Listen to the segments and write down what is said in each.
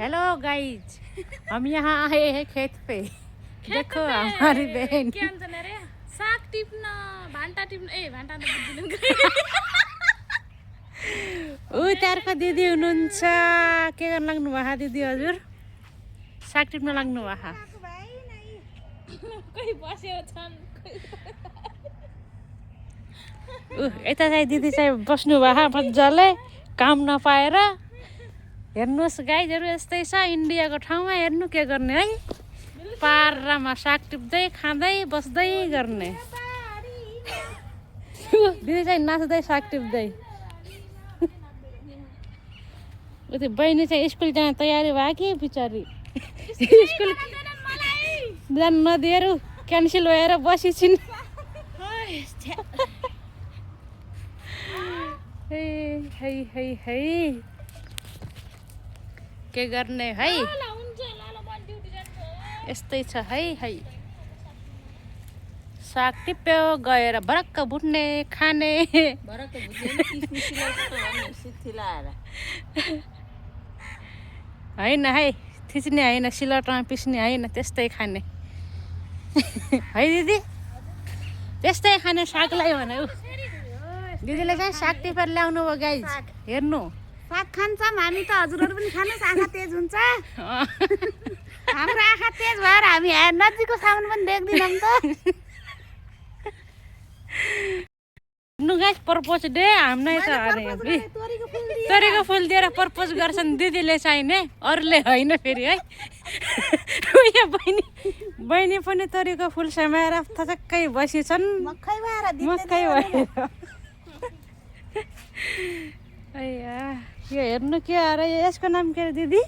Hello guys, हम यहाँ आए हैं खेत पे। देखो हमारी बहन के भन्छ नि रे साग टिप्न भान्टा टिप्न भान्टा त बुझ्दिनँ उतारको दिदी हुनुहुन्छ। के गर्न लाग्नु भएको दिदी हजुर? साग टिप्न लाग्नु भएको। कोही बसेको छन् यता चाहिँ दिदी चाहिँ बस्नु भएको मजाले काम नपाएर। हेर्नुहोस् गाइजहरू यस्तै छ इन्डियाको ठाउँमा। हेर्नु के गर्ने है, पारामा साग टिप्दै खाँदै बस्दै गर्ने। दिदी चाहिँ नाच्दै साग टिप्दै। उति बहिनी चाहिँ स्कुल जाने तयारी भयो कि बिचारी स्कुल जान नदिएर क्यान्सल भएर बसिछिन्। है के गर्ने है, यस्तै छ है। साग टिप्यो गएर भरक्क भुट्ने खाने। होइन है, थिच्ने होइन, सिलौटामा पिस्ने होइन, त्यस्तै खाने है दिदी, त्यस्तै खाने सागलाई भने। दिदीले चाहिँ साग टिपेर ल्याउनु भयो गाइज। हेर्नु साग खान्छौँ हामी त, हजुरहरू पनि खानुहोस्, आँखा तेज हुन्छ। हाम्रो आँखा तेज भएर हामी नजिकको सामान पनि देख्दैनौँ त। नु गाइस प्रपोज डे हामीलाई त तोरीको फुल दिएर प्रपोज गर्छन् दिदीले चाहिने, अरूले होइन फेरि है। उयो बहिनी पनि तोरीको फुल समाएर थचक्कै बसिछन् मक्कै भएर। यो हेर्नु के अरे, यसको नाम के अरे दिदी?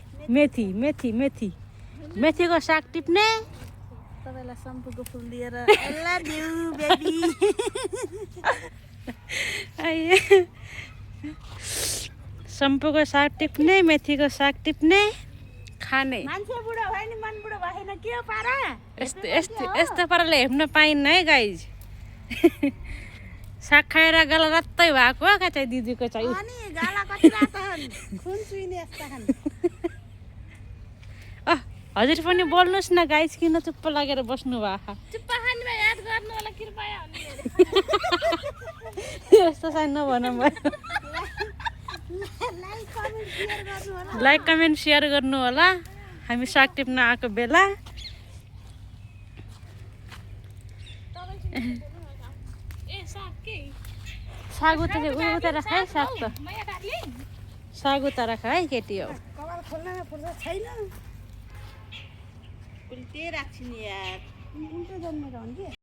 मेथीको साग टिप्ने। तपाईँलाई सम्पूको फुल दिएर लभ यु बेबी। सम्पूको साग टिप्ने, मेथीको साग टिप्ने, खाने। मान्छे बुढो भयो नि, मन बुढो भएन के हो पारा? यस्तो पाराले हेप्न पाइन्न है गाइज। साग खाएर गला रत्तै भएको क्या चाहिँ दिदीको चाहिँ। अनि गाला कति रातहन्, खुन चुइने यस्ता छन्। हजुर पनि बोल्नुहोस् न गाइज, किन चुप्प लागेर बस्नु भएको? चुप्प खानीमा याद गर्नु होला कृपया। यस्तो चाहिँ नभनौँ भयो। लाइक कमेन्ट सेयर गर्नु होला हामी साग टिप्न आएको बेला। साग उता राख है, साग उता राख है केटी हो। कपाल खोल्नमा फुर्सद छैन, उल्टे राख्छु नि यार, उल्टो जन्मेर हो नि।